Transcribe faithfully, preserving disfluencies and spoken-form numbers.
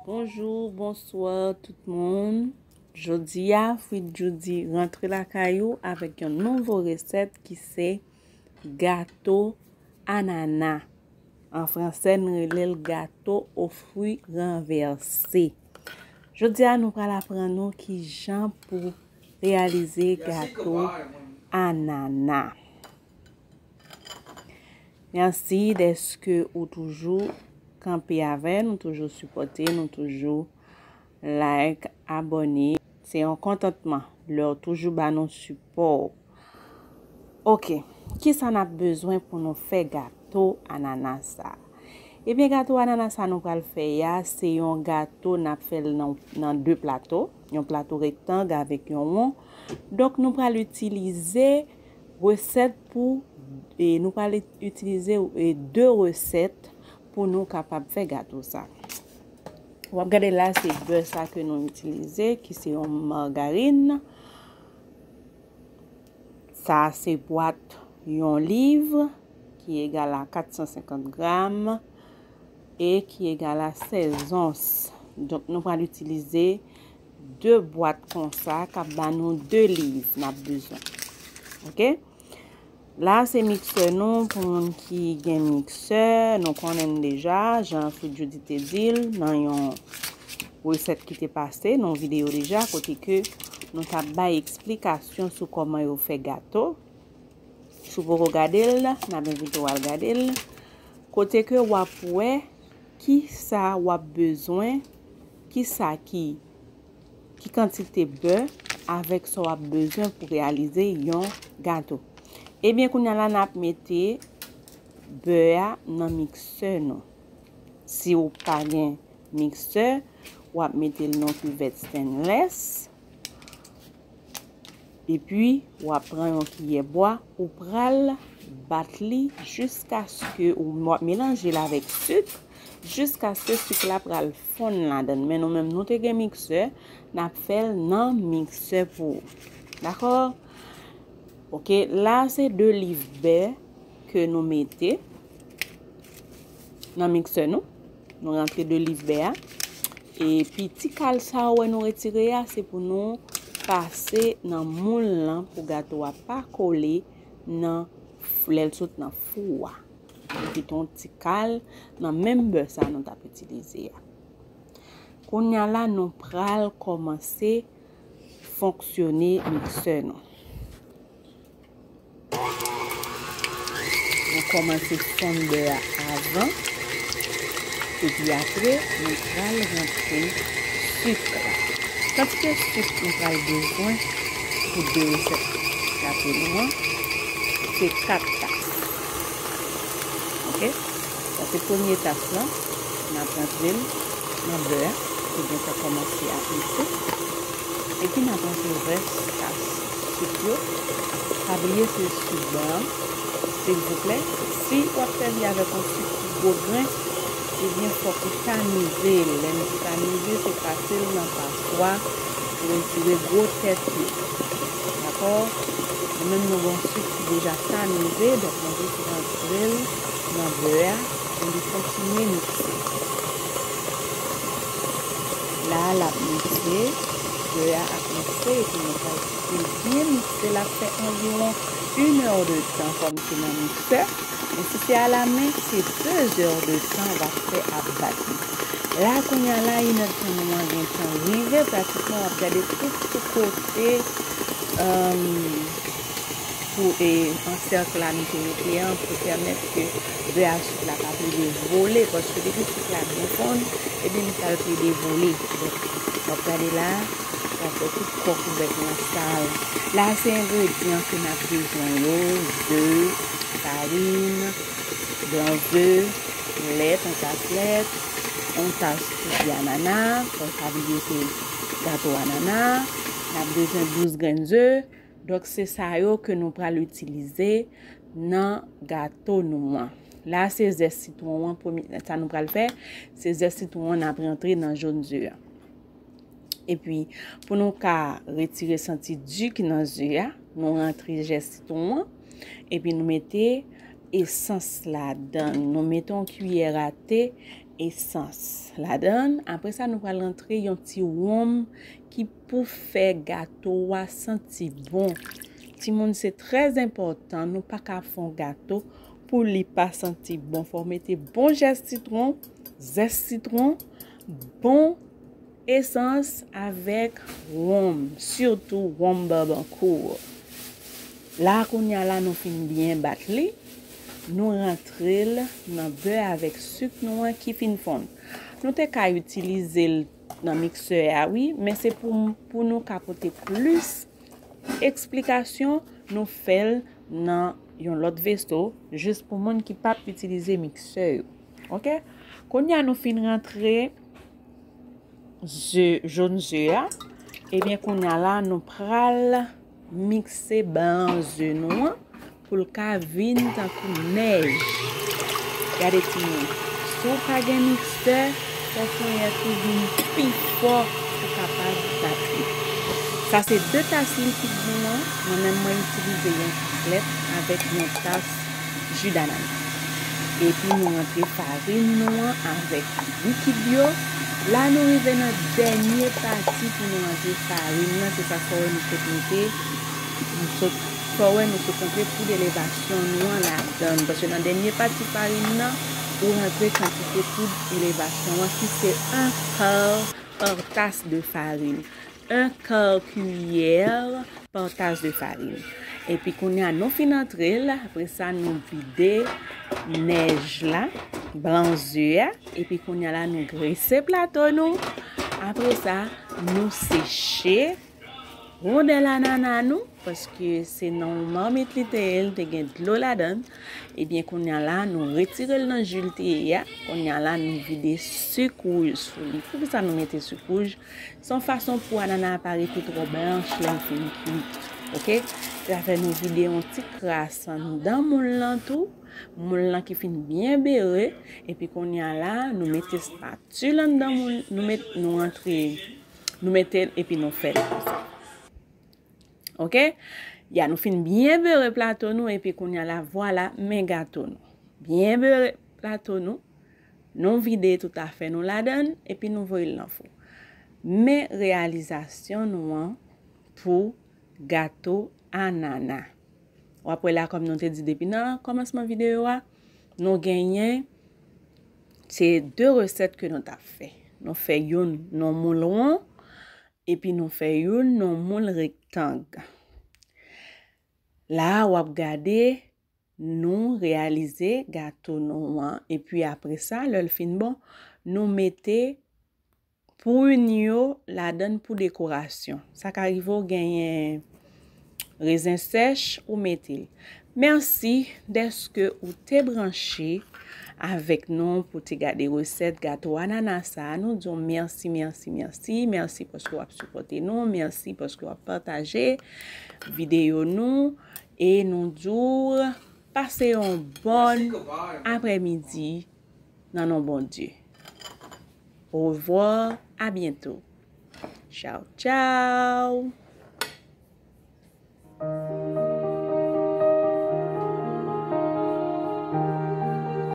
Bonjou, bonswa tout moun. Jodi a, Frit Judy rantre lakay ou avèk yon nouvo resèt ki se gato anana. An fransè, n rele l gato o fwi ranvèse. Jodi a, nou pral aprann nou kijan pou reyalize gato anana. Mèsi dèske ou toujou kanpe avè n, ou toujou sipòte n, ou toujou like, abòne. Se yon kontantman lè w toujou ba nou sipò. Ok, kisa n ap bezwen pou nou fè gato anana sa? Ebyen, gato anana sa nou pral fè a, se yon gato n ap fè l nan, nan de plato, yon plato rektang avèk yon won. Donk, nou pral itilize resèt pou, e, nou pral itilize, e, de resèt pou nou kapab fè gato sa. W ap gade la, se bè sa ke nou itilize, ki se yon margarin. Sa se bwat yon liv, ki egal a kat san senkant gram e ki egal a sèz ons. Donk, nou pral itilize de bwat konsa k ap ba nou de liv n ap bezwen. Ok? La, se miksè nou. Pou moun ki gen miksè, nou konnen l deja, jan Frit Judy te di l nan yon resèt ki te pase, nan yon videyo deja, kote ke nou t ap bay eksplikasyon sou kòman yo fè gato. Si w poko gade l, n ap envite w al gade l. Kote ke w ap wè kisa w ap bezwen, kisa ki, ki kantite bè avèk sa w ap bezwen pou reyalize yon gato. Ebyen, kounye a la, n ap mete bè a nan miksè nou. Si w pa gen miksè, w ap mete l nan kivèt stainless. Epi, w ap pran yon kiyè bwa, ou pral bat li jiskaske ou, w ap melanje l avèk sik, jiskaske sik la pral fonn ladan l. Men nou menm, nou te gen miksè, n ap fè l nan miksè pou ou. Dakò? Ok, la se de liv bè ke nou mete nan miksè nou. Nou rantre de liv bè a. Epi ti kal sa ou wè nou retire a, se pou nou pase nan moul lan pou gato a pa kole nan f-, lè l sot nan fou a. Nou kite yon ti kal nan menm bè sa nou t ap itilize a. Kounye a la, nou pral kòmanse fonksyone miksè nou. Nou kòmanse fonn bè a avan. Epi apre, nou pral rantre sik la. Kantite sik nou pral bezwen pou de resèt gato nou an, se kat tas. Ok? Sa se premye tas lan. N ap rantre l nan bè a, ki gentan kòmanse ap mete. Epi n ap rantre rès tas sik yo. Pa bliye se sik blan an, silvouplè. Si w ap sèvi avèk yon sik ki gwo grenn, ebyen fòk ou tamize l. Lè m di tamize, se pase l nan paswa pou retire gwo tèt yo. Dakò? Nou menm nou gen yon sik ki deja tamize, donk nou jis rantre l nan bè a pou li kontinye mikse. La, l ap mikse, bè a ap mikse, epi nou pral kite l byen mikse. L ap fè anviwon inè de tan kòm se nan miksè. Men si se alamen, se de zè de tan w ap fè ap bat li. La, kounye a la, inè de tan nou an gentan rive. Pratikman, w ap gade tout sou kote, èm, pou, e, ansèk la nou te mete an, pou pèmèt ke bè a sik la pa plede vole, paske depi sik la byen fonn, ebyen, li pral plede vole. Donk, w ap gade la, sa fè tout kò kouvèk lan sal. La, se engredyan ke n ap bezwen yo, ze, farin, blan ze, lèt, yon tas lèt, yon tas pwodui anana, fò w pa bliye se gato anana, n ap bezwen douz grenn ze. Donk, se sa yo ke nou pral itilize nan gato nou an. La, se zès sitwon an, premye, sa nou pral fè, se zès sitwon an n ap rantre nan jòn ze a. Epi, pou nou ka retire santi di ki nan ze a, nou rantre zès sitwon an, epi nou mete esans ladan. Nou mete yon kiyè a te esans ladan l. Apre sa, nou pral rantre yon ti wonm ki pou fè gato a santi bon. Timoun, se trè enpòtan, nou pa ka fè yon gato pou li pa santi bon. Fò w mete bon zès sitwon, zès sitwon, bon esans avèk wonm, sitou wonm Barbancourt. La, kounye a la, nou fin byen bat li, nou rantre l nan bè avèk sik nou an ki fin fonn. Nou te ka itilize l nan miksè a, wi, men se pou, pou nou ka pote plis eksplikasyon, nou fè l nan yon lòt veso, jis pou moun ki p ap itilize miksè yo. Oke? Kounye a nou fin rantre ze, jòn ze a, ebyen, kounye a la, nou pral mikse blan ze nou an pou l ka vin tankou nèj. Gade timoun, si w pa gen miksè, fò ponyèt ou vin pi fò pou w kapab bat li. Sa se de tas likid nou an, mwen menm mwen itilize yon tablèt avèk yon tas ji danana. Epi nou rantre farin nou an avèk likid yo. La nou rive nan dènye pati pou nou rantre farin nan, se sa fò wè nou sot mete, nou sot, fò wè nou sot rantre poud elevasyon nou an ladan l. Paske nan dènye pati farin nan, ou rantre kantite poud elevasyon an ki se un quart par tasse de farine. Un quart cuillère par tasse de farine. Epi kounye a nou fin antre l, apre sa nou vide nèj la, blan ze a, epi kounye a la nou grese plato nou. Apre sa nou seche rondèl anana nou, paske se nan yon mamit li te ye, li te gen dlo ladan l. Ebyen kounye a la nou retire l nan ji l te ye a. Kounye a la nou vide sik wouj sou li. Poukisa nou mete sik wouj? Se yon fason pou anana a pa rete twò blanch lè l fin kui. Oke? Sa fè nou vide yon ti kras anndan moul lan tou. Moul lan ki fin byen bere. Epi kounye a la, nou mete spatil anndan moul, nou met, nou rantre, nou mete l epi nou fè l konsa. Oke? Ya, nou fin byen bere plato nou, epi kounye a la, vwala, men gato nou. Byen bere plato nou. Nou vide tout afè nou ladan l, epi nou voye l nan fou. Men reyalizasyon nou an pou gato anana. W ap wè la, kòm nou te di depi nan kòmansman videyo a, nou genyen se de resèt ke nou t ap fè. Nou fè youn nan moul won, epi nou fè youn nan moul rektang. La a, w ap gade, nou reyalize gato nou an. Epi apre sa, lè l fin bon, nou mete prin yo ladan l pou dekorasyon. Sa ka rive w genyen rezen sèch, ou mete l. Mèsi dèske ou te branche avèk nou pou te gade resèt gato anana sa a. Nou di w mèsi, mèsi, mèsi. Mèsi paske w ap sipòte nou. Mèsi paske w ap pataje videyo nou. E nou di w pase yon bòn aprèmidi nan non Bondye. Au revoir, à bientôt. Tchao, tchao.